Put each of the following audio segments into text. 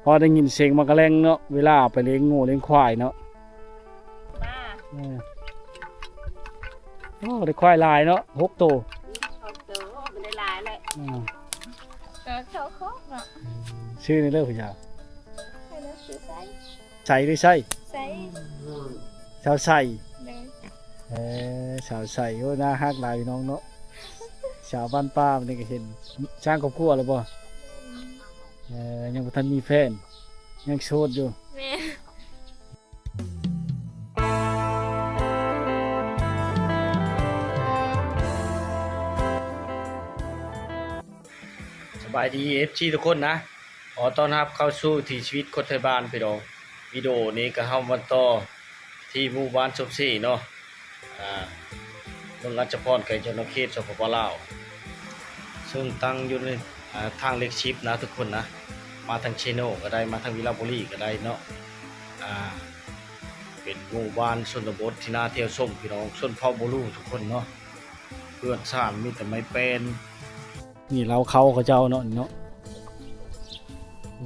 ພໍໄດ້ຍິນສຽງໝາກກະແລັງເນາະ ເວລາໄປລ້ຽງງົວລ້ຽງຄວາຍເນາະ. ມາ ເອີ ໂອ້ ໄດ້ຄວາຍຫຼາຍເນາະ ຫົກໂຕ. ຫົກໂຕ ໂອ້ ມັນໄດ້ຫຼາຍແຫຼະ. ອືມ ກໍເຂົ້າຄອກເນາະ. ອືມ ຊື່ນີ້ເດີຜູ້ສາວ? ໃສ່ເດີ ຊື່ໃສ່. ໃສ່ຫຼືໃສ່? ໃສ່. ສາວໃສ່. ໂດຍ. ເອີ ສາວໃສ່. ໂອ້ ໜ້າຮັກຫຼາຍພີ່ນ້ອງເນາະ. ສາວບ້ານປ່ານີ້ກໍເຫັນສ້າງຄອບຄົວແລ້ວບໍ່? ອືມ ເອີ ຍັງບໍ່ທັນມີແຟນ ຍັງໂສດຢູ່. ແມ່ນ. ສະບາຍດີ ເອັຟຊີ ທຸກຄົນນະ ຂໍຕ້ອນຮັບເຂົ້າສູ່ວິຖີຊີວິດຄົນໄທບ້ານພີ່ນ້ອງ. ວິດີໂອນີ້ກໍເຮົາມາຕໍ່ທີ່ໝູ່ບ້ານສົມເສຍເນາະ ອ່າ ເມືອງອັດສະພອນ ແຂວງຈຳປາສັກ ເຂດ ສປປ ລາວ ເຊິ່ງຕັ້ງຢູ່ໃນ ອ່າ ທາງເລກສິບນະທຸກຄົນນະ ມາທາງເຊໂນກໍໄດ້ ມາທາງວິລະບູລີກໍໄດ້ເນາະ. ອ່າ ເປັນໝູ່ບ້ານຊົນນະບົດທີ່ໜ້າທ່ຽວຊົມພີ່ນ້ອງ ຊົນເຜົ່າໂບລູທຸກຄົນເນາະ. ເຮືອນຊານມີແຕ່ໄມ້ແປ້ນ. ນີ້ເລົ້າເຂົ້າເຂົາເຈົ້າເນາະ ນີ້ເນາະ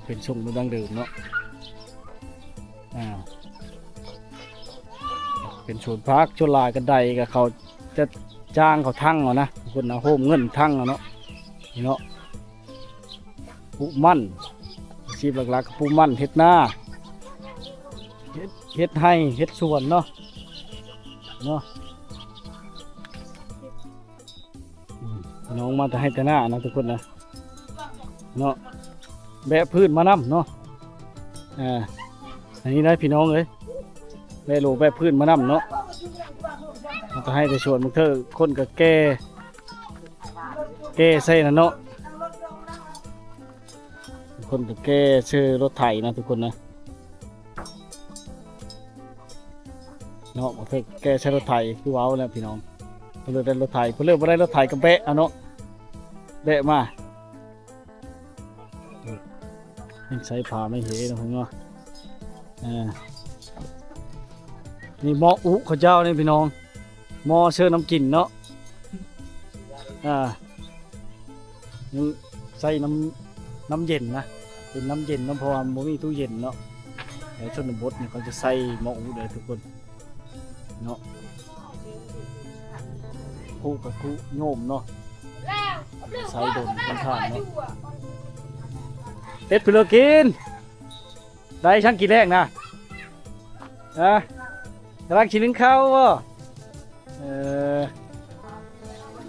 ເປັນຊົງແບບດັ້ງເດີມເນາະ. ອ່າ ເປັນສວນຜັກ ສ່ວນຫຼາຍກໍໄດ້ ກໍເຂົາຈະຈ້າງເຂົາຖັງເອົານະ ຄົນເອົາໂຮມເງິນຖັງເອົາເນາະ ນີ້ເນາະ. ປູກມັນ ອາຊີບຫຼັກໆກໍປູກມັນ ເຮັດນາ ເຮັດ ເຮັດໄຮ່ ເຮັດສວນເນາະ ເນາະ. ອືມ ພີ່ນ້ອງມາແຕ່ໄຮ່ແຕ່ນານະທຸກຄົນນະ ເນາະ ແບກພື້ນມານຳເນາະ. ອ່າ ອັນນີ້ໄດ້ພີ່ນ້ອງເອີຍ ແບກໂຫຼແບກພື້ນມານຳເນາະ ມາແຕ່ໄຮ່ແຕ່ສວນ. ບາງເທື່ອຄົນກໍແກ່ ແກ່ໃສ່ນັ້ນເນາະ ຄົນກໍແກ່ໃສ່ລົດໄຖນະທຸກຄົນນະ ເນາະ. ບາງເທື່ອແກ່ໃສ່ລົດໄຖ ຄືເວົ້າແຫຼະພີ່ນ້ອງ ເພິ່ນເລີກໄດ້ລົດໄຖ ເພິ່ນເລີກບໍ່ໄດ້ລົດໄຖກໍແບກເອົາເນາະ ແບກມາ. ເອີ ຍັງໃຊ້ຜ້າໄມ້ເຫເນາະ ເພິ່ນວ່າ. ເອີ ນີ້ໝໍ້ອຸເຂົາເຈົ້ານີ້ພີ່ນ້ອງ ໝໍ້ເສີບນ້ຳກິນເນາະ. ອ່າ ຍັງໃຊ້ນ້ຳ ນ້ຳເຢັນນະ ເປັນນ້ຳເຢັນເນາະ ເພາະວ່າບໍ່ມີຕູ້ເຢັນເນາະ. ໃນຊົນນະບົດນີ້ເຂົາຈະໃຊ້ໝໍ້ອຸເດີທຸກຄົນເນາະ. ຄຸກະຄຸໂຍມເນາະ ໃຊ້ດົນຂ້ອນຂ້າງເນາະ. ເຮັດເພື່ອກິນ ໄດ້ຊ່າງກິນແລງນະ ຮະ ກຳລັງຊິໜຶ້ງເຂົ້າບໍ່? ເອີ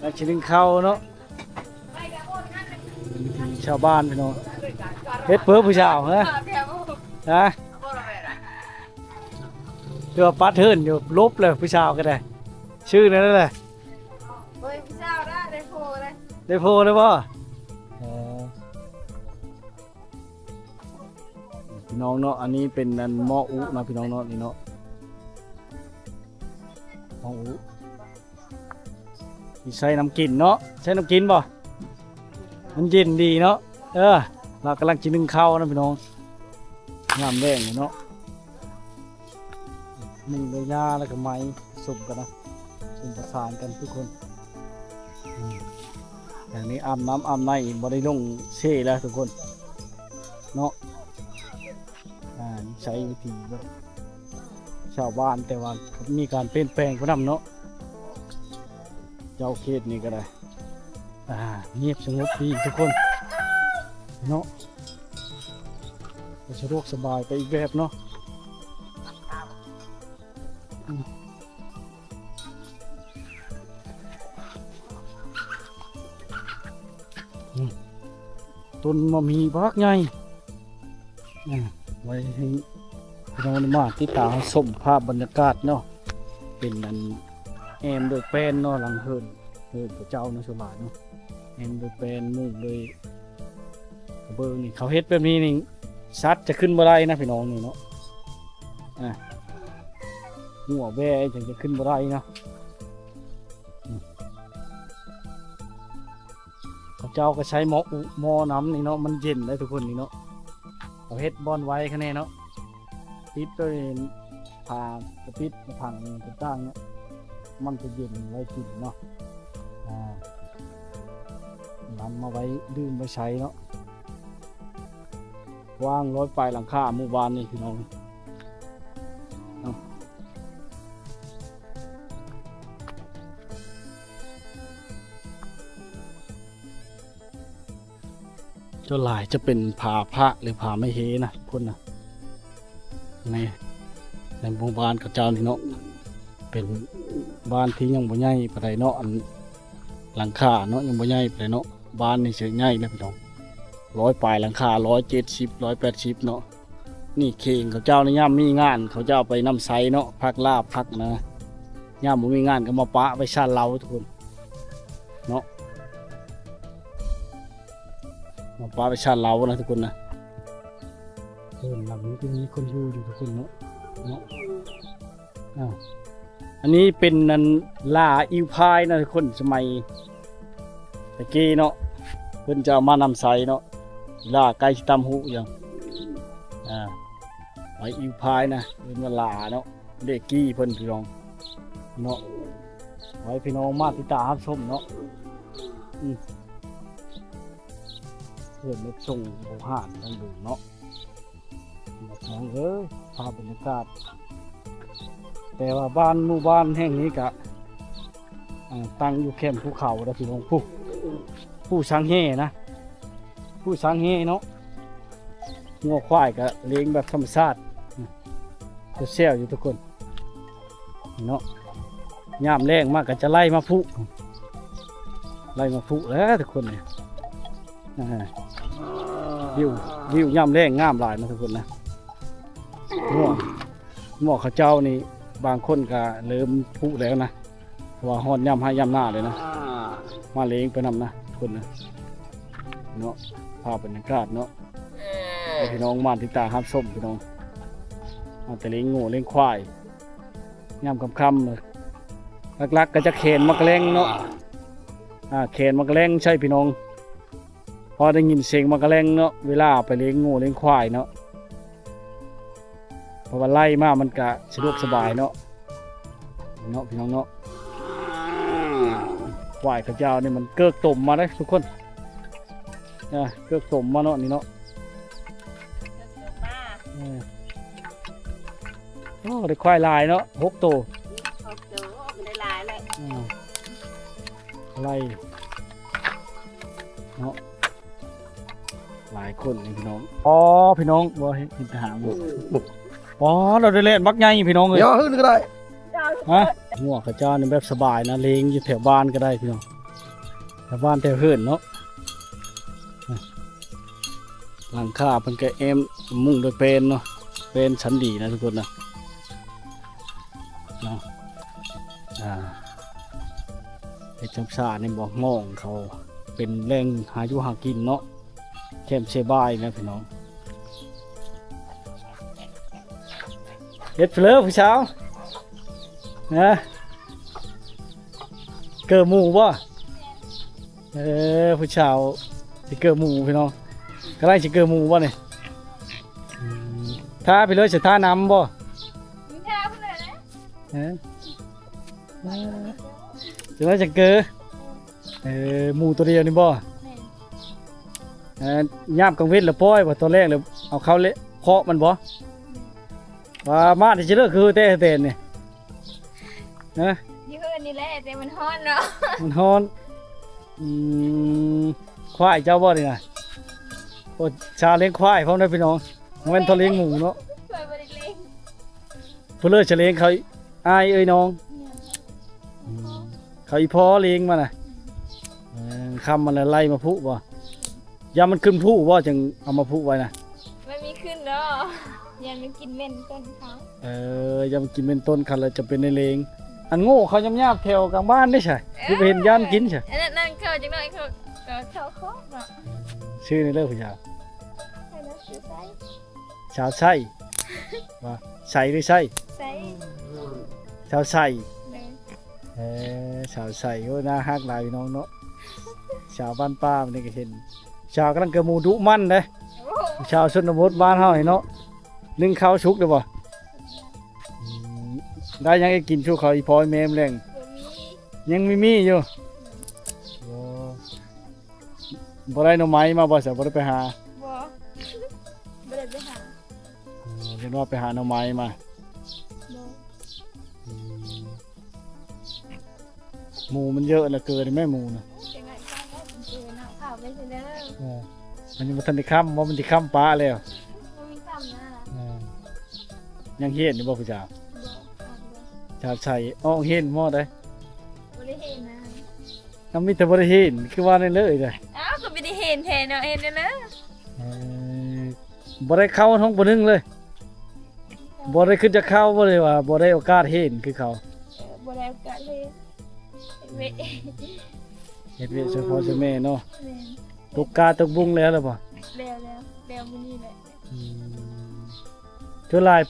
ກຳລັງຊິໜຶ້ງເຂົ້າເນາະ ວິຖີຊາວບ້ານພີ່ນ້ອງ. ເຮັດເພື່ອຜູ້ສາວ ຮະ ຮະ ຄືວ່າປັດເຮືອນຢູ່ ຫຼົບແລ້ວຜູ້ສາວກໍໄດ້ ຊື່ແນວນັ້ນແຫຼະ. ໂອ້ຍ ຜູ້ສາວໄດ້ ໄດ້ໂພໄດ້ ໄດ້ໂພແລ້ວບໍ່? ເອີ ພີ່ນ້ອງເນາະ ອັນນີ້ເປັນອັນໝໍ້ອຸນະພີ່ນ້ອງເນາະ ນີ້ເນາະ ໝໍ້ອຸ ຊິໃສ່ນ້ຳກິນເນາະ ໃສ່ນ້ຳກິນບໍ່? ມັນເຢັນດີເນາະ. ເອີ ລາວກຳລັງຊິໜຶ້ງເຂົ້ານະພີ່ນ້ອງ ຍາມແລງເນາະ. ໜຶ້ງດ້ວຍຫຍ້າ ແລ້ວກໍໄມ້ ສົມກັນນະ ສົມປະສານກັນທຸກຄົນ. ອືມ ອັນນີ້ອາບນ້ຳອາບໃນ ບໍ່ໄດ້ລົງເຊແລ້ວທຸກຄົນເນາະ. ອ່າ ໃຊ້ວິທີແບບຊາວບ້ານ ແຕ່ວ່າມີການປ່ຽນແປງໄປນຳເນາະ ເຈົ້າເຂດນີ້ກໍໄດ້. ອ່າ ງຽບສະຫງົບດີທຸກຄົນເນາະ ກໍສະດວກສະບາຍໄປອີກແບບເນາະ. ອືມ ອືມ ຕົ້ນໝາກມີບັກໃຫຍ່. ອ່າ ໄວ້ໃຫ້ພີ່ນ້ອງໄດ້ມາຕິດຕາມຊົມພາບບັນຍາກາດເນາະ ເປັນອັນແອ້ມໂດຍແປ້ນເນາະ ຫຼັງເຮືອນ ເຮືອນຂະເຈົ້າເນາະ ສ່ວນຫຼາຍເນາະ ແອ້ມໂດຍແປ້ນ ມຸງໂດຍກະເບື້ອງນີ້. ເຂົາເຮັດແບບນີ້ນີ້ ສັດຈະຂຶ້ນບໍ່ໄດ້ນະພີ່ນ້ອງ ນີ້ເນາະ. ອ່າ ງົວແບ້ຈັ່ງຈະຂຶ້ນບໍ່ໄດ້ເນາະ. ອືມ ເຂົາເຈົ້າກໍໃຊ້ໝໍ້ອຸ ໝໍ້ນ້ຳນີ້ເນາະ ມັນເຢັນໄດ໋ທຸກຄົນນີ້ເນາະ. ເຂົາເຮັດບ່ອນໄວ້ຄະແນ່ເນາະ ປິດດ້ວຍຜ້າກະປິດ ຜ້າຜັງຕ່າງໆເນາະ ມັນຈະເຢັນໄວ້ກິນເນາະ. ອ່າ ນຳມາໄວ້ດື່ມໄວ້ໃຊ້ເນາະ. ວາງຮ້ອຍປາຍຫຼັງຄາໝູ່ບ້ານນີ້ພີ່ນ້ອງ. ສ່ວນຫຼາຍຈະເປັນຜາພະ ຫຼື ຜາໄມ້ເຮນະ ຄົນນະ ໃນ ໃນໝູ່ບ້ານເຂົາເຈົ້ານີ້ເນາະ. ເປັນບ້ານທີ່ຍັງບໍ່ໃຫຍ່ປານໃດເນາະ ອັນ ຫຼັງຄາເນາະ ຍັງບໍ່ໃຫຍ່ປານໃດເນາະ. ບ້ານນີ້ຊິໃຫຍ່ແລ້ວພີ່ນ້ອງ ຮ້ອຍປາຍຫຼັງຄາ ຮ້ອຍເຈັດສິບ ຮ້ອຍແປດສິບເນາະ. ນີ້ເຂ່ງເຂົາເຈົ້າໃນຍາມມີງານ ເຂົາເຈົ້າໄປນຳໃຊ້ເນາະ ພັກລາບພັກນະ. ຍາມບໍ່ມີງານກໍມາປະໄວ້ຊານເລົາທຸກຄົນເນາະ ມາປະໄວ້ຊານເລົານະທຸກຄົນນະ. ເຮືອນຫຼັງນີ້ກໍມີຄົນຢູ່ຢູ່ທຸກຄົນເນາະ ເນາະ. ອາ ອັນນີ້ເປັນອັນຫຼ້າອິ້ວພາຍນະທຸກຄົນ ສະໄໝແຕ່ກີ້ເນາະ ເພິ່ນຈະເອົາມານຳໃຊ້ເນາະ. ຫຼ້າໃກ້ຊິຕຳຫູຢູ່ ອາ ໄວ້ອິ້ວພາຍນະ ເອີ້ນວ່າຫຼ້າເນາະ. ເດກີ້ເພິ່ນພີ່ນ້ອງເນາະ ໄວ້ພີ່ນ້ອງມາຕິດຕາມຮັບຊົມເນາະ. ອືມ ເພິ່ນມາສົ່ງໂອຫານທາງເດີນເນາະ. ພີ່ນ້ອງເອີຍ ພາບບັນຍາກາດ ແຕ່ວ່າບ້ານ ໝູ່ບ້ານແຫ່ງນີ້ກະ ອາ ຕັ້ງຢູ່ແຄມພູເຂົາເດ້ພີ່ນ້ອງ. ພູ ພູສັງແຫນະ ພູສັງແຫເນາະ. ງົວຄວາຍກະລ້ຽງແບບທຳມະຊາດ ແຊວໆຢູ່ທຸກຄົນ. ເນາະ ຍາມແລ້ງມາກໍຈະໄລ່ມາຜູກ ໄລ່ມາຜູກແຫຼະທຸກຄົນນີ້. ອາ ວິວ ວິວຍາມແລ້ງງາມຫຼາຍນະທຸກຄົນນະ. ໝວກ ໝວກເຂົາເຈົ້ານີ້ ບາງຄົນກໍເລີ່ມຜູແລ້ວນະ ເພາະວ່າຮອດຍາມໄຮ່ຍາມນາແລ້ວນະ. ມາເລງໄປນຳນະທຸກຄົນນະ ເນາະ ພາບບັນຍາກາດເນາະ ໃຫ້ພີ່ນ້ອງມາຕິດຕາມຮັບຊົມພີ່ນ້ອງ. ມາແຕ່ເລງງົວເລງຄວາຍ ຍາມຄ່ຳໆ ຫຼັກໆ ກໍຈະແຂນໝາກແລງເນາະ. ອາ ແຂນໝາກແລງໃສ່ພີ່ນ້ອງ ພໍໄດ້ຍິນສຽງໝາກແລງເນາະ ເວລາໄປເລງງົວເລງຄວາຍເນາະ. ເພາະວ່າໄລ່ມາມັນກະສະດວກສະບາຍເນາະ ເນາະ ພີ່ນ້ອງເນາະ. ຄວາຍເຂົາເຈົ້ານີ້ມັນເກີກຕົມມາເດ້ທຸກຄົນ ອາ ເກີກຕົມມາເນາະ ນີ້ເນາະ. ເອີ ໂອ້ ໄດ້ຄວາຍຫຼາຍເນາະ ຫົກໂຕ ຫົກໂຕ ກໍໄດ້ຫຼາຍແຫຼະ. ອືມ ໄລ່ເນາະ ຫຼາຍຄົນນີ້ພີ່ນ້ອງ. ອໍ ພີ່ນ້ອງ ບໍ່ເຫັນ ເຫັນແຕ່ຫາງ. ອໍ ລາວໄດ້ແລ່ນບັກໃຫຍ່ພີ່ນ້ອງເອີຍ ຢ່າຂຶ້ນກໍໄດ້. ຮະ ງົວເຂົາເຈົ້ານີ້ແບບສະບາຍນະ ເລງຢູ່ແຖວບ້ານກໍໄດ້ພີ່ນ້ອງ ແຖວບ້ານແຖວເຮືອນເນາະ. ຫຼັງຄາເພິ່ນກໍແອ້ມມຸງດ້ວຍແປ້ນເນາະ ແປ້ນຊັ້ນດີນະທຸກຄົນນະ ເນາະ. ອາ ເຮັດຊ່ຳຊານີ້ບໍ່ ມອງເຂົາເປັນແຫຼ່ງຫາຢູ່ຫາກິນເນາະ ແຄມເຊບາຍນະພີ່ນ້ອງ. ເຮັດເພີ້ຜູ້ສາວ ຮະ ເກີໝູບໍ່? ເອີ ຜູ້ສາວຊິເກີໝູພີ່ນ້ອງ ກຳລັງຊິເກີໝູບໍ່ນີ້? ອືມ ທາໄປເລີຍ ຊິທານຳບໍ່? ມີທາພຸ້ນແຫຼະ. ເອີ ເອີ ຈັ່ງໃດຈັ່ງເກີ. ເອີ ໝູໂຕດຽວນີ້ບໍ່? ແມ່ນ. ເອີ ຍາມກາງເວັນລະປ່ອຍບໍ່? ຕອນແລງລະເອົາເຂົ້າເລາະເຄາະມັນບໍ່? ແມ່ນ. ວ່າມາແຕ່ຊິເລີກຄືແຕ່ແຕ່ນີ້ ຮະ? ຢູ່ເຮືອນນີ້ແຫຼະ ແຕ່ມັນຮ້ອນເນາະ ມັນຮ້ອນ. ອືມ ຄວາຍເຈົ້າບໍ່ນີ້ນະ? ໂອ້ ຊາວລ້ຽງຄວາຍພ້ອມເດີພີ່ນ້ອງ ບໍ່ແມ່ນເທົ່າລ້ຽງໝູເນາະ. ຂ້ອຍບໍ່ໄດ້ລ້ຽງ ຜູ້ເລີຍຈະລ້ຽງເຂົາອ້າຍເອີຍນ້ອງ. ແມ່ນ. ອືມ ເຂົາອີ່ພໍ່ລ້ຽງມານະ. ເອີ ຄ່ຳມາແລ້ວໄລ່ມາຜູກບໍ່? ຢ້ານມັນຂຶ້ນພູບໍ່ ຈຶ່ງເອົາມາຜູກໄວ້ນະ? ມັນມີຂຶ້ນດອກ ຢ້ານມັນກິນເໝັນຕົ້ນເຂົາ. ເອີ ຢ້ານມັນກິນເໝັນຕົ້ນເຂົາແລ້ວຈະເປັນໄດ້ເລງ. ອັນໂງ່ເຂົາຫຍ້າບໆ ແຖວກາງບ້ານເດ້ຊະ ເອີ ຄືໄປເຫັນຢ້ານກິນຊະ. ອັນນັ້ນ ນັ້ນເຂົາຈັກໜ້ອຍເຂົາ ເຂົາ ເຂົາຄອກເນາະ. ຊື່ນີ້ເລີຍຜູ້ສາວ ໃສ່ເນາະ ຊື່ໃສ່ ສາວໃສ່ ວ່າໃສ່ຫຼືໃສ່? ໃສ່ ສາວໃສ່. ເອີ ສາວໃສ່ ໂອ້ຍ ໜ້າຮັກຫຼາຍພີ່ນ້ອງເນາະ ສາວບ້ານປ່ານີ້ກໍເຫັນ ສາວກຳລັງເກີໝູດຸໝັ່ນເດ້. ໂອ້ ສາວຊົນນະບົດບ້ານເຮົານີ້ເນາະ ໜຶ້ງເຂົ້າສຸກແລ້ວບໍ່? ອືມ ໄດ້ຫຍັງອີກກິນສູ່ເຂົາອີ່ພໍ່ອີ່ແມ່ແລງ? ບໍ່ມີ ຍັງມີມີຢູ່. ໂອ້ ບໍ່ໄດ້ໜໍ່ໄມ້ມາບໍ່ຊະ? ບໍ່ໄດ້ໄປຫາ? ບໍ່. ບໍ່ໄດ້ໄປຫາ. ເອີ ເຫັນວ່າໄປຫາໜໍ່ໄມ້ມາ. ບໍ່. ອືມ ໝູມັນເຍອະເຫຼືອເກີນແມ່ ໝູນະ. ເອີ ມັນຍັງບໍ່ທັນໄດ້ຄ່ຳບໍ່? ມັນຊິຄ່ຳປະແລ້ວ. ບໍ່ມີຄ່ຳນະ. ເອີ ຍັງຮຽນຢູ່ບໍ່ຜູ້ສາວ? ບໍ່. ຊາວໃສ ອອກຮຽນ ມໍໃດ? ບໍ່ໄດ້ຮຽນນະ. ເອົາ ມີແຕ່ບໍ່ໄດ້ຮຽນ ຄືວ່ານັ້ນເລີຍເດ້. ອ້າວ ກໍບໍ່ໄດ້ຮຽນແທ້ເນາະ ເຮັດແນວໃດ? ເອີ ບໍ່ໄດ້ເຂົ້າຫ້ອງ ປໍໜຶ່ງເລີຍ. ບໍ່ໄດ້ຄິດຈະເຂົ້າ ບໍ່ໄດ້ວ່າ ບໍ່ໄດ້ໂອກາດຮຽນຄືເຂົາ. ເອີ ບໍ່ໄດ້ໂອກາດຮຽນ ເຮັດວຽກ ເຮັດວຽກຊ່ວຍພໍ່ຊ່ວຍແມ່ເນາະ. ແມ່ນ. ຕົກກາຕົກບຸງແລ້ວລະບໍ່? ແລ້ວ ແລ້ວ ແລ້ວມື້ນີ້ແຫຼະ. ອືມ ສ່ວນຫຼາຍ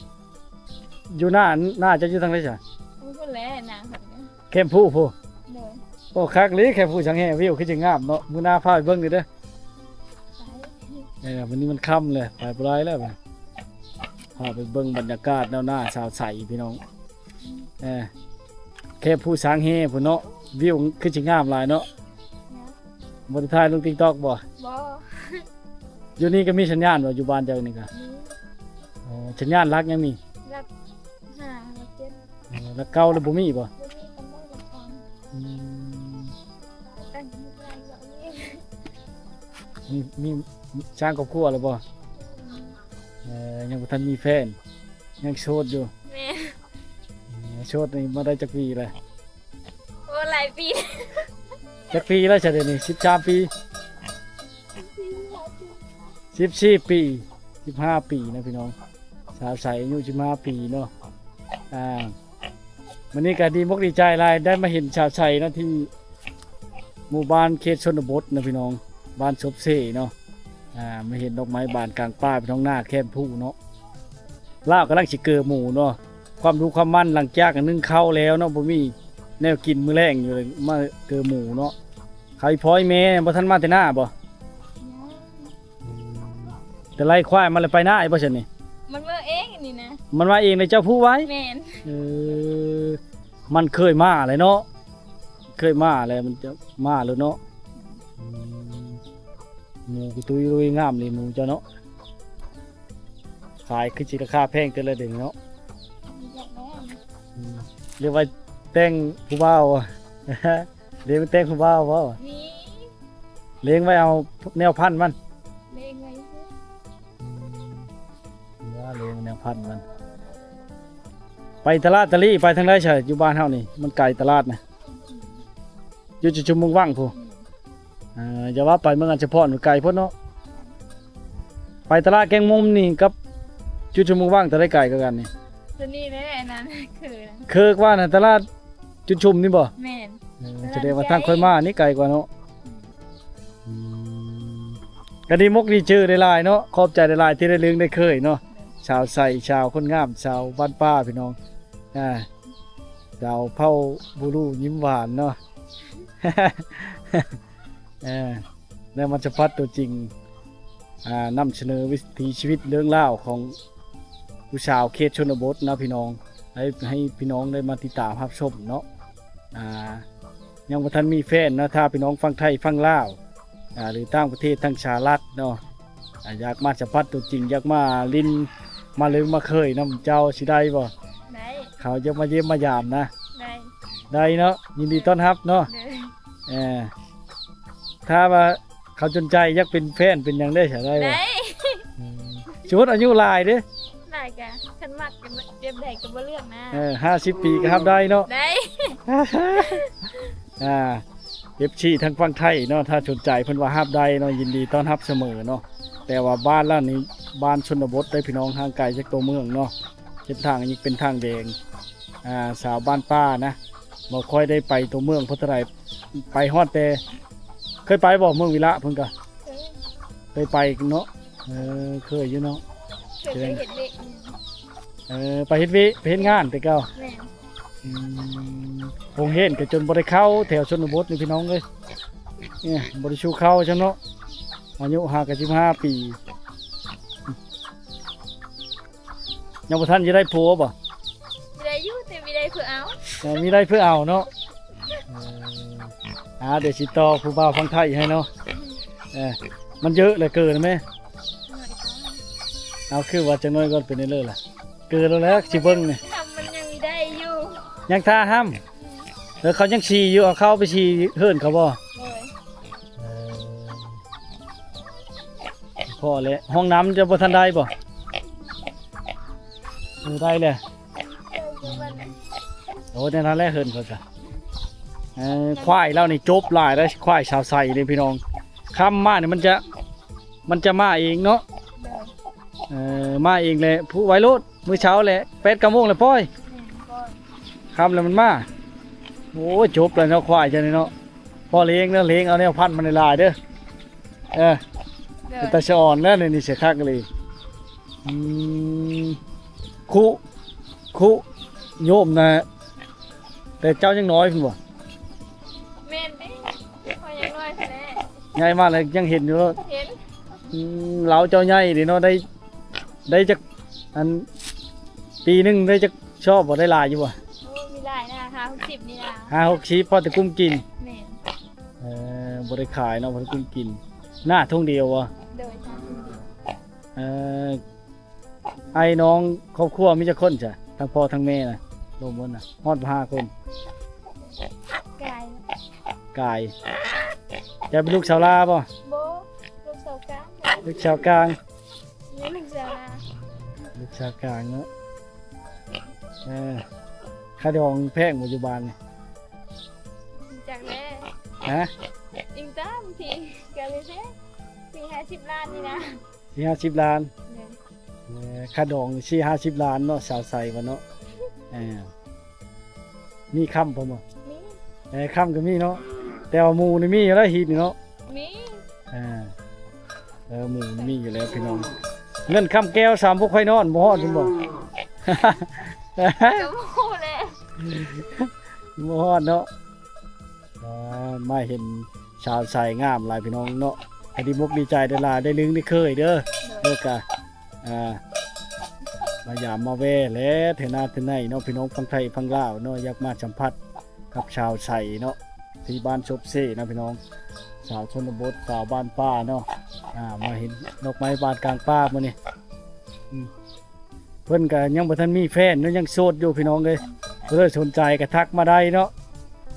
ຢູ່ໜ້າ ໜ້າເຈົ້າຢູ່ທາງໃດຊະ? ພຸ້ນແຫຼະ ໜ້າເພິ່ນ. ແຄມພູພຸ້ນ. ໂດຍ. ໂອ້ ຄັກເລີຍ ແຄມພູສັງແຫ ວິວຄືຊິງາມເນາະ. ມື້ໜ້າພາໄປເບິ່ງຢູ່ເດີ. ໄປ. ເອີ ມື້ນີ້ມັນຄ່ຳແລ້ວ ໄປບໍ່ໄດ້ແລ້ວ. ພາໄປເບິ່ງບັນຍາກາດແນວໜ້າຊາວໃສພີ່ນ້ອງ. ເອີ ແຄມພູສັງແຫພຸ້ນເນາະ ວິວຄືຊິງາມຫຼາຍເນາະ. ບໍ່ໄດ້ຖ່າຍລົງ TikTok ບໍ່? ບໍ່. ຢູ່ນີ້ກໍມີສັນຍານບໍ່? ຢູ່ບ້ານເຈົ້ານີ້ກໍ. ມີ. ອໍ ສັນຍານຫຼັກຍັງມີ? ຫຼັກຫ້າ ຫຼັກເຈັດ. ອໍ ຫຼັກເກົ້າແລ້ວບໍ່ມີບໍ່? ບໍ່ມີ ກໍບໍ່ໄດ້ຟັງ. ອືມ ມີ ມີສ້າງຄອບຄົວແລ້ວບໍ່? ອືມ. ເອີ ຍັງບໍ່ທັນມີແຟນ ຍັງໂສດຢູ່. ແມ່ນ. ເອີ ໂສດນີ້ມາໄດ້ຈັກປີແລ້ວ? ໂອ້ ຫຼາຍປີ. ຈັກປີແລ້ວຊະດຽວນີ້? ສິບສາມປີ ສິບສີ່ປີ ສິບຫ້າປີນະພີ່ນ້ອງ. ສາວໃສອາຍຸສິບຫ້າປີເນາະ. ອ່າ ມື້ນີ້ກໍດີມົກດີໃຈຫຼາຍ ໄດ້ມາເຫັນສາວໃສເນາະ ທີ່ໝູ່ບ້ານເຂດຊົນນະບົດນະພີ່ນ້ອງ ບ້ານສົບເສເນາະ. ອ່າ ມາເຫັນດອກໄມ້ບານກາງປ່າພີ່ນ້ອງ ໜ້າແຄມພູເນາະ. ລາວກຳລັງຊິເກີໝູເນາະ ຄວາມດຸຄວາມໝັ່ນ ຫຼັງຈາກໜຶ້ງເຂົ້າແລ້ວເນາະ ບໍ່ມີແນວກິນມື້ແລງຢູ່ ມາເກີໝູເນາະ. ເຂົາອີ່ພໍ່ອີ່ແມ່ບໍ່ທັນມາແຕ່ນາບໍ່? ອືມ ແຕ່ໄລ່ຄວາຍມາແລ້ວໄປນາອີກບໍ່ຊັ້ນນີ້? ມັນມາເອງນີ້ນະ. ມັນມາເອງເລີຍ ເຈົ້າຜູກໄວ້? ແມ່ນ. ເອີ ມັນເຄີຍມາແລ້ວເນາະ ເຄີຍມາແລ້ວ ມັນຈະມາໂລດເນາະ. ອືມ ໝູກະຕຸຍລຸຍງາມເລີຍໝູເຈົ້າເນາະ. ຂາຍຄືຊິລາຄາແພງແຕ່ລະເດືອນເນາະ. ອືມ ຫຼືວ່າແຕ່ງຜູ້ບ່າວ ເດ້ ມັນແຕ່ງຜູ້ບ່າວບໍ່? ມີ. ເລັງໄວ້ເອົາແນວພັນມັນ? ເລັງໄວ້. ອືມ ວ່າເລັງແນວພັນມັນ. ໄປຕະຫຼາດຕະລີໄປທາງໃດຊະ? ຢູ່ບ້ານເຮົານີ້ມັນໄກຕະຫຼາດນະ. ຢູ່ຈຸຊຸມເມືອງວັງພຸ້ນ. ອືມ. ເອີ ຢ່າວ່າໄປເມືອງອັນສະພອນໄກໂພດເນາະ. ໄປຕະຫຼາດແກ້ງມຸມນີ້ກັບຈຸຊຸມເມືອງວັງ ໂຕໃດໄກກວ່າກັນນີ້? ໂຕນີ້ແຫຼະ ອັນນັ້ນ ຄື ຄືວ່ານັ້ນ ຕະຫຼາດຈຸຊຸມນີ້ບໍ່? ແມ່ນ. ເອີ ສະແດງວ່າທາງຂ້ອຍມານີ້ໄກກວ່າເນາະ. ອືມ ອືມ ກໍດີມົກດີໃຈຫຼາຍໆເນາະ. ຂອບໃຈຫຼາຍໆທີ່ໄດ້ລຶ້ງໄດ້ເຄີຍເນາະ. ສາວໃສ ສາວຄົນງາມ ສາວບ້ານປ່າພີ່ນ້ອງ. ອ່າ ສາວເຜົ່າບູຣູຍິ້ມຫວານເນາະ. ເອີ ໄດ້ມາສຳຜັດຕົວຈິງ ອ່າ ນຳສະເໜີວິຖີຊີວິດເລື່ອງລາວຂອງຜູ້ສາວເຂດຊົນນະບົດນະພີ່ນ້ອງ ໃຫ້ ໃຫ້ພີ່ນ້ອງໄດ້ມາຕິດຕາມຮັບຊົມເນາະ. ອ່າ ຍັງບໍ່ທັນມີແຟນເນາະ ຖ້າພີ່ນ້ອງຝັ່ງໄທຝັ່ງລາວ ອ່າ ຫຼືຕ່າງປະເທດ ທັງສະຫະລັດເນາະ ອ່າ ຢາກມາສຳຜັດຕົວຈິງ ຢາກມາຫຼິ້ນມາເລີງມາເຄີຍນຳເຈົ້າ ຊິໄດ້ບໍ່? ໄດ້. ເຂົາຢາກມາຢ້ຽມມາຢາມນະ. ໄດ້. ໄດ້ເນາະ ຍິນດີຕ້ອນຮັບເນາະ. ເອີ ຖ້າວ່າເຂົາສົນໃຈຢາກເປັນແຟນເປັນຫຍັງໄດ້ຊະ ໄດ້ບໍ່? ໄດ້. ອືມ ສົມມຸດອາຍຸຫຼາຍເດ້. ຫຼາຍກະ ຄັນມັກ ແບບໃດກໍບໍ່ເລືອກນະ. ເອີ ຫ້າສິບປີກໍຮັບໄດ້ເນາະ. ໄດ້. ອ່າ ເອັຟຊີ ທາງຝັ່ງໄທເນາະ ຖ້າສົນໃຈເພິ່ນວ່າຮັບໄດ້ເນາະ ຍິນດີຕ້ອນຮັບສະເໝີເນາະ. ແຕ່ວ່າບ້ານລາວນີ້ ບ້ານຊົນນະບົດເດ້ພີ່ນ້ອງ ຫ່າງໄກຈາກຕົວເມືອງເນາະ. ເສັ້ນທາງຍັງເປັນທາງແດງ. ອ່າ ສາວບ້ານປ່ານະ ບໍ່ຄ່ອຍໄດ້ໄປຕົວເມືອງເທົ່າໃດ. ໄປຮອດແຕ່ ເຄີຍໄປບໍ່ເມືອງວິລະເພິ່ນກະ? ເຄີຍ. ເຄີຍໄປເນາະ. ເອີ ເຄີຍຢູ່ເນາະ. ເຄີຍໄປເຮັດວຽກ. ເອີ ໄປເຮັດວຽກ ໄປເຮັດງານແຕ່ເກົ່າ. ແມ່ນ. ອືມ ໂຮງຮຽນກໍຈົນບໍ່ໄດ້ເຂົ້າແຖວຊົນນະບົດນີ້ພີ່ນ້ອງເອີຍ. ເອີ ບໍ່ໄດ້ສູ່ເຂົ້າຊັ້ນເນາະ. ອາຍຸຫາກະສິບຫ້າປີ. ຍັງບໍ່ທັນຈະໄດ້ຜົວບໍ່? ບໍ່ໄດ້ຢູ່ ແຕ່ມີໄດ້ເພື່ອເອົາ. ເອີ ມີໄດ້ເພື່ອເອົາເນາະ. ເອີ ອ່າ ດຽວຊິຕໍ່ຜູ້ບ່າວຝັ່ງໄທໃຫ້ເນາະ. ເອີ ມັນເຍອະເຫຼືອເກີນແມ່. ເອົາ ຄືວ່າຈັກໜ້ອຍກ່ອນ ເປັນແນວເລີລະ ເກີດແລ້ວແຫຼະ ຊິເບິ່ງນີ້ ທຳມັນຍັງມີໄດ້ຢູ່ ຍັງທ່າຫ້ຳ ເອີ ເຂົາຍັງສີຢູ່ ເອົາເຂົ້າໄປສີເຮືອນເຂົາບໍ່? ໂດຍ ເອີ ພໍແລ້ວ ຫ້ອງນ້ຳຈະບໍ່ທັນໄດ້ບໍ່? ເອີ ໄດ້ແລ້ວ ໂອ້ ແນວນັ້ນແຫຼະເຮືອນເຂົາກະ ເອີ ຄວາຍລາວນີ້ຈົບຫຼາຍເດ້ ຄວາຍສາວໃສນີ້ພີ່ນ້ອງ ຄ່ຳມານີ້ມັນຈະ ມັນຈະມາເອງເນາະ ໂດຍ ເອີ ມາເອງແຫຼະ ຜູ້ໄວໂລດ ມື້ເຊົ້າແຫຼະ ແປດເກົ້າໂມງແລ້ວປ່ອຍ ແມ່ນ ຄ່ຳແລ້ວມັນມາ ໂອ້ຍ ຈົບແລ້ວເນາະ ຄວາຍເຈົ້ານີ້ເນາະ ພໍລ້ຽງເນາະ ລ້ຽງເອົາແນວພັນມັນຫຼາຍໆເດີ ເອີ ໂດຍ ເປັນຕາສະອອນແລ້ວນີ້ ເສຍຄັກອີ່ຫຼີ ອືມ ຄຸ ຄຸ ໂຍມນະ ແຕ່ເຈົ້າຍັງນ້ອຍພຸ້ນບໍ່? ແມ່ນຕິ ຂ້ອຍຍັງນ້ອຍພຸ້ນແຫຼະ ໃຫຍ່ມາແລ້ວຍັງເຫັນຢູ່ໂລດ ເຫັນ ອືມ ລາວເຈົ້າໃຫຍ່ເດເນາະ ໄດ້ ໄດ້ຈັກ ອັນ ປີໜຶ່ງໄດ້ຈັກຊອບບໍ່? ໄດ້ຫຼາຍຢູ່ບໍ່? ໂອ້ ມີຫຼາຍນະ ຫ້າຫົກສິບນີ້ນະ ຫ້າຫົກສິບ ພໍແຕ່ກຸ້ມກິນ ແມ່ນ ເອີ ບໍ່ໄດ້ຂາຍເນາະ ພໍໄດ້ກຸ້ມກິນ ນາທົ່ງດຽວບໍ່? ໂດຍ ນາທົ່ງດຽວ ເອີ ອ້າຍນ້ອງຄອບຄົວມີຈັກຄົນຊະ? ທັງພໍ່ທັງແມ່ນະ ລວມໝົດນະ ຮອດບໍ່ຫ້າຄົນ? ກາຍ ກາຍ ເຈົ້າເປັນລູກສາວຫຼ້າບໍ່? ບໍ່ ລູກສາວກາງ ລູກສາວກາງ ແມ່ນລູກສາວຫຼ້າ ລູກສາວກາງເນາະ ເອີ ຄ່າດອງແພງບໍ່ຢູ່ບ້ານນີ້? ຈັກແຫຼະ ຮະ? ອີງຕາມທີ່ ກະບໍ່ແພງ ສີ່ຫ້າສິບລ້ານນີ້ນະ ສີ່ຫ້າສິບລ້ານ ແມ່ນ ເອີ ຄ່າດອງສີ່ຫ້າສິບລ້ານເນາະ ສາວໃສວ່າເນາະ ເອີ ມີຄ້ຳພ້ອມບໍ່? ມີ ເອີ ຄ້ຳກໍມີເນາະ ແຕ່ວ່າໝູ່ນີ້ມີຢູ່ແລ້ວ ຮີດນີ້ເນາະ ມີ ເອີ ເອີ ໝູ່ນີ້ມີຢູ່ແລ້ວພີ່ນ້ອງ ເງິນຄຳແກ້ວສາມພວກຂ້ອຍນອນ ບໍ່ຮອດພຸ້ນບໍ່? ກໍບໍ່ຮູ້ແຫຼະ ບໍ່ຮອດເນາະ ອ່າ ມາເຫັນສາວໃສງາມຫຼາຍພີ່ນ້ອງເນາະ ກໍດີອົກດີໃຈຫຼາຍໆ ໄດ້ລຶ້ງໄດ້ເຄີຍເດີ ໂດຍ ເດີກະ ອ່າ ມາຢາມມາແວ່ແຫຼະ ເທື່ອໜ້າເທື່ອໃນເນາະ ພີ່ນ້ອງຝັ່ງໄທຝັ່ງລາວເນາະ ຢາກມາສຳຜັດກັບສາວໃສເນາະ ທີ່ບ້ານສົບເຊເນາະພີ່ນ້ອງ ສາວຊົນນະບົດ ສາວບ້ານປ່າເນາະ ອ່າ ມາເຫັນດອກໄມ້ບານກາງປ່າມື້ນີ້ ອືມ ເພິ່ນກໍຍັງບໍ່ທັນມີແຟນເນາະ ຍັງໂສດຢູ່ພີ່ນ້ອງເອີຍ ເລີຍສົນໃຈກໍທັກມາໄດ້ເນາະ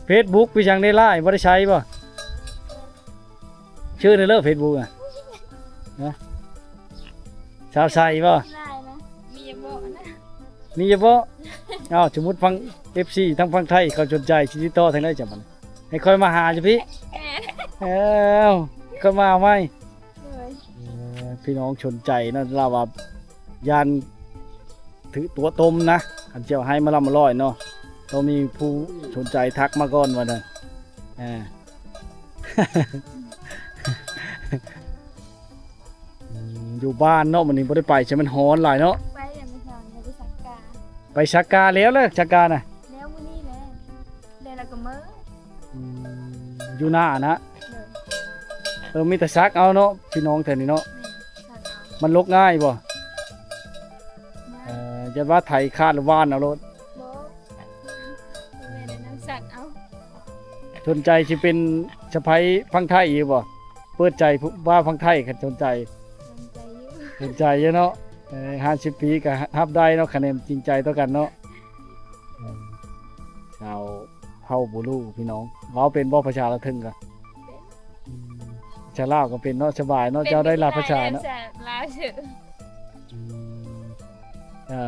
ເຟສບຸກ ມີຫຍັງໃນ ລາຍ ບໍ່ໄດ້ໃຊ້ບໍ່? ຊື່ໃນເລີເຟສບຸກນະ ນະ ສາວໃສບໍ່? ຫຼາຍນະ ມີຢູ່ບໍ່ນະ? ມີຢູ່ບໍ່? ອ້າວ ສົມມຸດຝັ່ງ ເອັຟຊີ ທາງຝັ່ງໄທເຂົາສົນໃຈ ຊິຕິດຕໍ່ທາງໃດຈະບັດນີ້? ໃຫ້ຂ້ອຍມາຫາຢູ່ພີ້? ແມ່ນ ເອີ ຂ້ອຍມາເອົາໃໝ່ ໂດຍ ເອີ ພີ່ນ້ອງສົນໃຈເນາະ ລາວວ່າຢ້ານຖືຕົວະຕົມນະ ຄັນຊິເອົາໃຫ້ມາລຳມາລອຍເນາະ ຕ້ອງມີຜູ້ສົນໃຈທັກມາກ່ອນວ່າຊັ້ນ ເອີ ອືມ ຢູ່ບ້ານເນາະ ມື້ນີ້ບໍ່ໄດ້ໄປ ໃຊ່ ມັນຮ້ອນຫຼາຍເນາະ ໄປແລ້ວມື້ເຊົ້ານີ້ ໄປສັກກາ ໄປສັກກາແລ້ວ ແລ້ວສັກການະ ແລ້ວມື້ນີ້ແຫຼະ ແລ້ວລະກໍເມືອ ອືມ ຢູ່ໜ້ານະ ໂດຍ ເອີ ມີແຕ່ສັກເອົາເນາະ ພີ່ນ້ອງແຖວນີ້ເນາະ ແມ່ນ ສັກເອົາ ມັນລົກງ່າຍບໍ່? ງ່າຍ ເອີ ຢ້ານວ່າໄຖຂາດລະຫວ່ານເອົາໂລດ ບໍ່ ແມ່ນແນວນັ້ນ ສັກເອົາ ສົນໃຈຊິເປັນສະໃພ້ຝັ່ງໄທອີກບໍ່? ເປີດໃຈຜູ້ບ່າວຝັ່ງໄທ ຄັນສົນໃຈ ສົນໃຈຢູ່ ສົນໃຈຢູ່ເນາະ ເອີ ຫ້າສິບປີກໍຮັບໄດ້ເນາະ ຄັນແມ່ນຈິງໃຈຕໍ່ກັນເນາະ ເອີ ຊາວ ເຜົ່າບູລູພີ່ນ້ອງ ເວົ້າເປັນບໍ່ພາສາລາວເທິງກະ? ເປັນ ອືມ ພາສາລາວກໍເປັນເນາະ ສະບາຍເນາະ ເປັນ ເຈົ້າໄດ້ຫຼາຍພາສາເນາະ ພາສາລາວຊື່ ອືມ ເອີ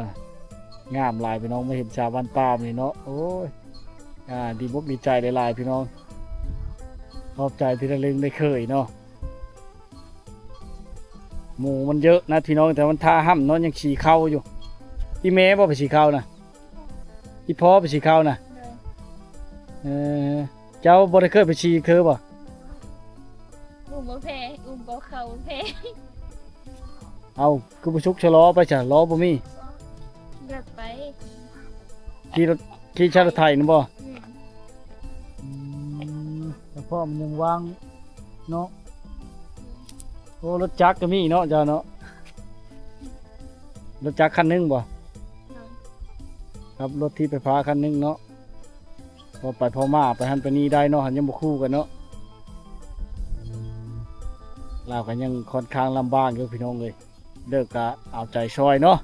ງາມຫຼາຍພີ່ນ້ອງ ມາເຫັນຊາວບ້ານປ່ານີ້ເນາະ ໂອ້ຍ ອ່າ ດີອົກດີໃຈຫຼາຍໆ ພີ່ນ້ອງ ຂອບໃຈທີ່ໄດ້ລຶ້ງໄດ້ເຄີຍເນາະ ໝູມັນເຍີະນະພີ່ນ້ອງ ແຕ່ມັນທ່າຫ້ຳເນາະ ຍັງສີເຂົ້າຢູ່ ອີ່ແມ່ບໍ່ໄປສີເຂົ້ານະ? ອີ່ພໍ່ໄປສີເຂົ້ານະ ໂດຍ ເອີ ເຈົ້າບໍ່ໄດ້ເຄີຍໄປສີເທື່ອບໍ່? ອຸ້ມບໍ່ແພ້ ອຸ້ມບໍ່ເຂົ້າແພ້ ເອົ້າ ຄືບໍ່ຊຸກຊະລໍໄປຊະ ລໍ້ບໍ່ມີ ແບບໄປ ຂີ່ລົດ ຂີ່ຊາລົດໄຖນະບໍ່? ອືມ ອືມ ແຕ່ພໍ່ມັນຍັງວ່າງເນາະ ໂອ້ ລົດຈັກກໍມີເນາະ ເຈົ້າເນາະ ລົດຈັກຄັນໜຶ່ງບໍ່? ໂດຍ ກັບລົດຖີບໄຟຟ້າຄັນໜຶ່ງເນາະ ພໍໄປພໍມາ ໄປຫັ້ນໄປນີ້ໄດ້ເນາະ ຫັ້ນຍັງບໍ່ຄູ່ກັນເນາະ ລາວກໍຍັງຂ້ອນຂ້າງລຳບາກຢູ່ພີ່ນ້ອງເອີຍ ເດີກະເອົາໃຈຊ່ອຍເນາະ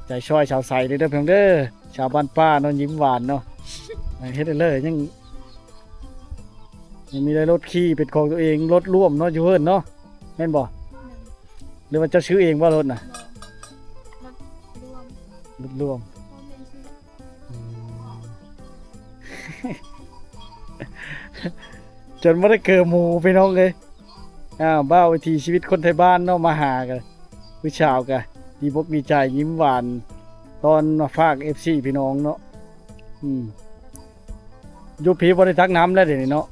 ໃຈຊ່ອຍສາວໃສເດີ ເດີພີ່ນ້ອງເດີ ຊາວບ້ານປ່າເນາະ ຍິ້ມຫວານເນາະ ເຮັດໄດ້ເລີຍ ຍັງ ຍັງມີໄດ້ລົດຂີ່ເປັນຂອງຕົວເອງ ລົດລວມເນາະ ຢູ່ເຮືອນເນາະ ແມ່ນບໍ່? ແມ່ນ. ຫຼືວ່າເຈົ້າຊື້ເອງບໍ່ລົດນະ? ບໍ່ ລົດລວມ ລົດລວມ ພໍ່ແມ່ຊື້. ອືມ ຈົນບໍ່ໄດ້ເກີໝູພີ່ນ້ອງເອີຍ. ອ້າວ ບ່າວ ວິຖີຊີວິດຄົນໄທບ້ານເນາະ ມາຫາກັນ ຜູ້ສາວກະດີບົກດີໃຈ ຍິ້ມຫວານ ຕ້ອນມາຝາກເອັຟຊີພີ່ນ້ອງເນາະ. ອືມ ຢູ່ພີ້ບໍ່ໄດ້ຕັກນ້ຳແລ້ວດຽວນີ້ເນາະ.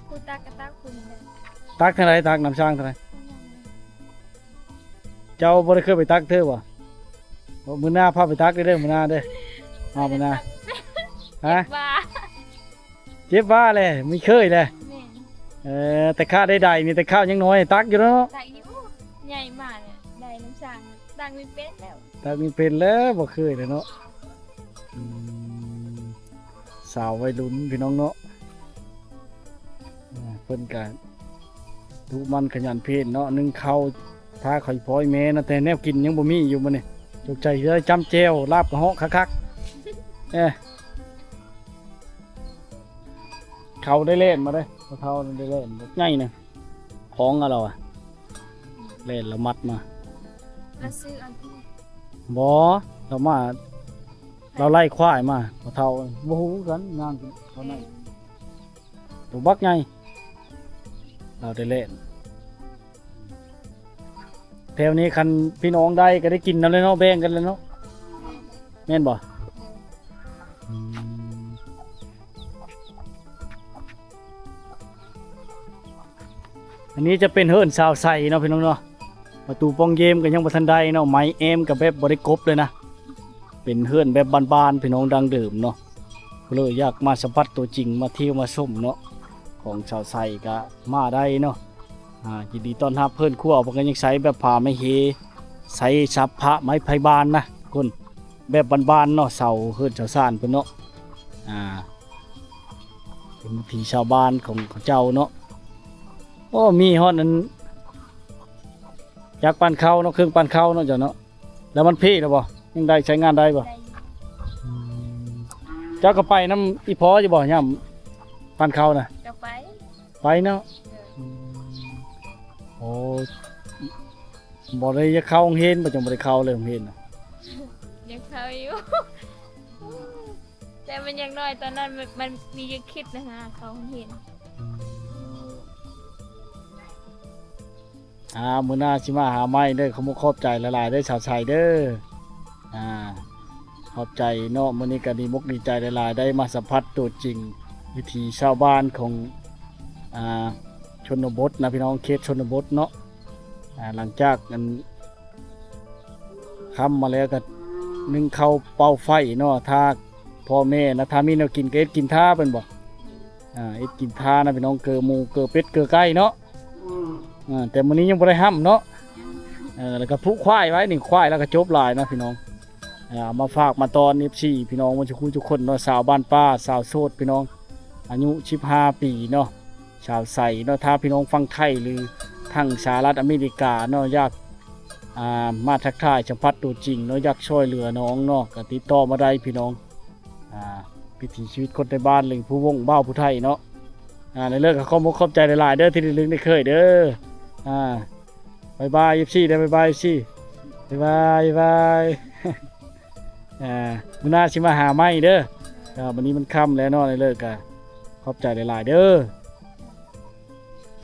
ຜູ້ຕັກກໍຕັກຜູ້ນີ້ແຫຼະ. ຕັກທາງໃດ? ຕັກນ້ຳສ້າງທາງໃດ? ເຈົ້າບໍ່ໄດ້ເຄີຍໄປຕັກເທື່ອບໍ່? ມື້ໜ້າພາໄປຕັກເດີ ມື້ໜ້າເດີ ມາມື້ໜ້າ. ຮະ? ເຈັບວ່າ ເຈັບວ່າແຫຼະ ມີເຄີຍແຫຼະ. ແມ່ນ. ເອີ ແຕ່ຂ້າໄດ້ໄດນີ້ ແຕ່ຂ້າຍັງນ້ອຍ ຕັກຢູ່ເນາະ. ຕັກຢູ່ ໃຫຍ່ມາແລ້ວ ໄດນ້ຳສ້າງ ຕັກບໍ່ເປັນແລ້ວ ຕັກບໍ່ເປັນແລ້ວ ບໍ່ເຄີຍແລ້ວເນາະ. ອືມ ສາວໄວລຸ້ນພີ່ນ້ອງເນາະ ອ່າ ເພິ່ນກະດຸໝັ່ນຂະຫຍັນເພນເນາະ ໜຶ້ງເຂົ້າ ຖ້າຂ້ອຍພໍໃຫ້ແມ່ນະ ແຕ່ແນວກິນຍັງບໍ່ມີຢູ່ມື້ນີ້ ສົງໄສຊິໄດ້ຈ້ຳແຈ່ວ ລາບກະເຫາະຄັກໆ. ເອີ ເຂົາໄດ້ແລ່ນມາເດ້ ພໍ່ເຖົ້ານັ້ນໄດ້ແລ່ນ ບັກໃຫຍ່ນະ ຂອງລາວອະ ແລ່ນລະມັດມາ ລະຊື້ອັນ ບໍ່ ລາວມາ ລາວໄລ່ຄວາຍມາ ພໍ່ເຖົ້າ ບໍ່ຮູ້ຄືກັນ ຍ່າງເທົ່ານັ້ນ ເອີ ໂຕບັກໃຫຍ່ ລາວໄດ້ແລ່ນ. ແຖວນີ້ຄັນພີ່ນ້ອງໄດ້ກໍໄດ້ກິນນຳແຫຼະເນາະ ແບ່ງກັນແຫຼະເນາະ ແມ່ນບໍ່? ອືມ ອັນນີ້ຈະເປັນເຮືອນຊາວໄຊເນາະ ພີ່ນ້ອງເນາະ ປະຕູປ່ອງເຢມກໍຍັງບໍ່ທັນໄດ້ເນາະ ໄມ້ແອ້ມກໍແບບບໍ່ໄດ້ກົບເລີຍນະ ເປັນເຮືອນແບບບ້ານໆ ພີ່ນ້ອງ ດັ້ງເດີມເນາະ ກໍເລີຍຢາກມາສຳຜັດຕົວຈິງ ມາທ່ຽວມາຊົມເນາະ ຂອງຊາວໄຊກໍມາໄດ້ເນາະ. ອ່າ ຍິນດີຕ້ອນຮັບ ເຮືອນຄົວເພິ່ນກໍຍັງໃຊ້ແບບຜ້າໄມ້ເຮ ໃຊ້ສັບພະໄມ້ໄຜ່ບ້ານນະ ຄົນ ແບບບ້ານໆເນາະ ເສົາເຮືອນເສົາຊານເພິ່ນເນາະ. ອ່າ ເປັນວິຖີຊາວບ້ານຂອງເຂົາເຈົ້າເນາະ. ໂອ້ ມີຮອດອັນ ຈັກປັ່ນເຂົ້າເນາະ ເຄື່ອງປັ່ນເຂົ້າເນາະ ເຈົ້າເນາະ. ແລ້ວມັນເພແລ້ວບໍ່? ຍັງໄດ້ໃຊ້ງານໄດ້ບໍ່? ໄດ້ຢູ່. ອືມ ເຈົ້າກໍໄປນຳອີ່ພໍ່ຢູ່ບໍ່ ຍາມປັ່ນເຂົ້ານະ? ກໍໄປ. ໄປເນາະ. ເອີ ອືມ ໂອ້ ບໍ່ໄດ້ຢາກເຂົ້າໂຮງຮຽນບໍ່? ຈັ່ງບໍ່ໄດ້ເຂົ້າເລີຍໂຮງຮຽນນະ. ຢາກເຂົ້າຢູ່ ແຕ່ມັນຍັງນ້ອຍ ຕອນນັ້ນມັນ ມັນມີຄວາມຄິດນະຫາເຂົ້າໂຮງຮຽນ. ອືມ ອ່າ ມື້ໜ້າຊິມາຫາໃໝ່ເດີ. ຂໍຂອບໃຈຫຼາຍໆເດີ ສາວໄຊເດີ. ອ່າ ຂອບໃຈເນາະ ມື້ນີ້ກໍດີອົກດີໃຈຫຼາຍໆ ໄດ້ມາສຳຜັດຕົວຈິງ ວິຖີຊາວບ້ານຂອງ ອ່າ ຊົນນະບົດນະ ພີ່ນ້ອງ ເຂດຊົນນະບົດເນາະ. ອ່າ ຫຼັງຈາກອັນຄ່ຳມາແລ້ວກໍໜຶ້ງເຂົ້າເປົ່າໄຟເນາະ ຖ້າພໍ່ແມ່ນະ ຖ້າມີແນວກິນກໍເຮັດກິນຖ້າເພິ່ນບໍ. ອ່າ ເຮັດກິນຖ້ານະ ພີ່ນ້ອງ ເກີໝູ ເກີເປັດ ເກີໄກ່ເນາະ. ອືມ ອ່າ ແຕ່ມື້ນີ້ຍັງບໍ່ໄດ້ຫ້ຳເນາະ. ເອີ ແລ້ວກໍຜູກຄວາຍໄວ້ນີ້ ຄວາຍແລ້ວກໍຈົບຫຼາຍນະ ພີ່ນ້ອງ. ອ່າ ມາຝາກມາຕ້ອນ ເອັຟຊີ ພີ່ນ້ອງໝົດທຸກຄົນເນາະ ຊາວບ້ານປ່າ ຊາວໂສດ ພີ່ນ້ອງ ອາຍຸສິບຫ້າປີເນາະ ຊາວໄຊເນາະ. ຖ້າພີ່ນ້ອງຝັ່ງໄທ ຫຼື ທາງສະຫະລັດອາເມລິກາເນາະ ຢາກ ອ່າ ມາທັກທາຍສຳຜັດຕົວຈິງເນາະ ຢາກຊ່ວຍເຫຼືອນ້ອງເນາະ ກໍຕິດຕໍ່ມາໄດ້ ພີ່ນ້ອງ. ອ່າ ວິຖີຊີວິດຄົນໃນບ້ານ ຫຼື ຜູ້ວົງບ່າວຜູ້ໄທເນາະ. ອ່າ ໃນເລີກກໍຂໍຂອບໃຈຫຼາຍໆເດີ ທີ່ໄດ້ລຶ້ງໄດ້ເຄີຍເດີ. ອ່າ ບາຍບາຍ ເອັຟຊີ ເດີ ບາຍບາຍ ເອັຟຊີ ບາຍບາຍ ບາຍບາຍ. ອ່າ ມື້ໜ້າຊິມາຫາໃໝ່ເດີ. ອ່າ ບັດນີ້ມັນຄ່ຳແລ້ວເນາະ ໃນເລີກກໍຂອບໃຈຫຼາຍໆເດີ.